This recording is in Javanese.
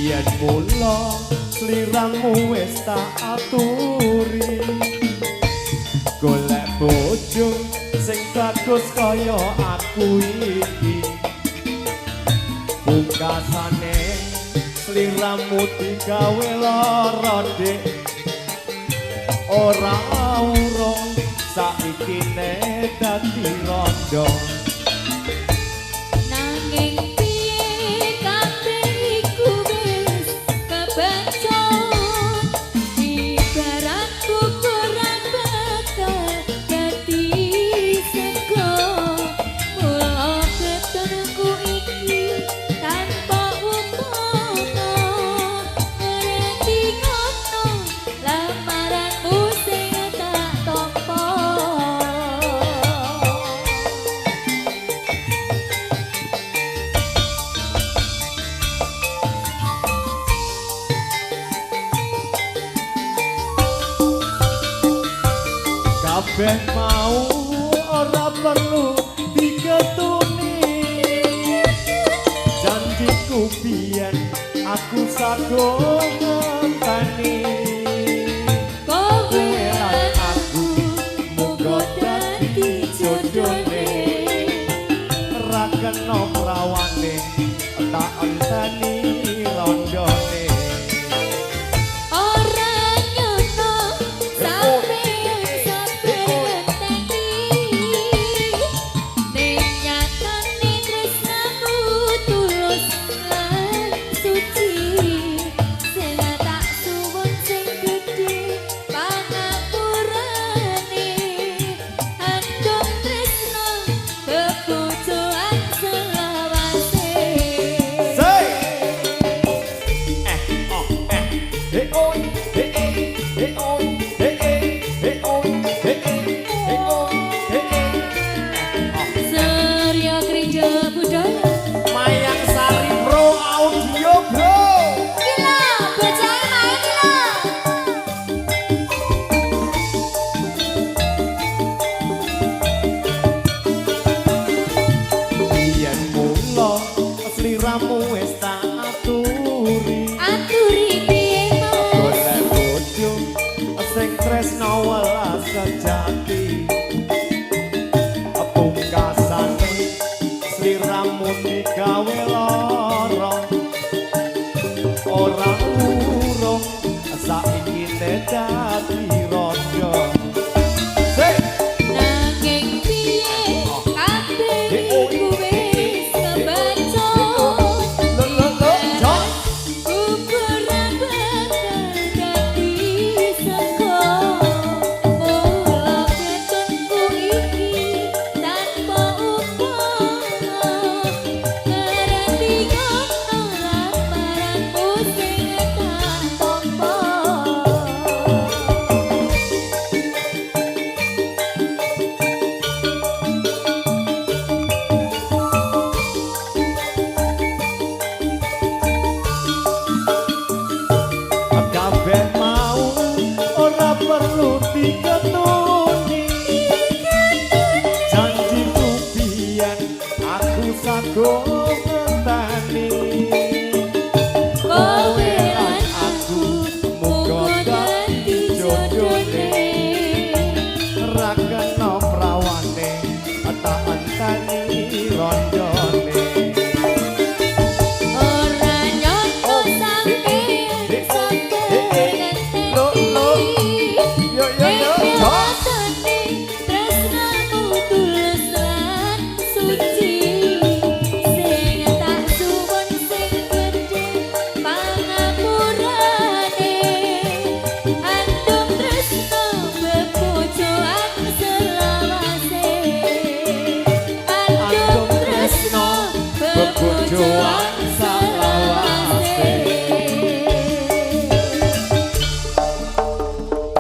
Yen mula sliramu wis tak aturi, golek bojo sing bagus kaya aku iki. Pungkasane sliramu digawe lara, Dik, ora urung saiki ne dadi rondo. Nanging piye kabeh iku wis kebaca, ibarat kukuran bakal dadi sego. Mula ketunku iki tanpa upama, ngerti ngono lamaranmu sing tak tampa. Kabeh mau ora perlu diketuni, janjiku biyen aku sagung ngenteni. Kowe lan lan aku muga dadi jodone. Ra kena prawane tak enteni rondone. Ora nyono sampeyan sabar ngenteni, ning nyatane tresnamu tulus lan suci. Sing tak suwun sing gedhe pangapurane, andung tresno bebojoan selawase. Say! Eh, oh, eh, eh, oh, eh, eh, eh, oh, eh, eh, eh, oh, eh, eh, eh, oh, eh, eh, eh, oh. Surya Gereja Budaya. Mayang Sari Pro Audio, bro. Gila, bocah main gila. Yen mula sliramu wis tak aturi,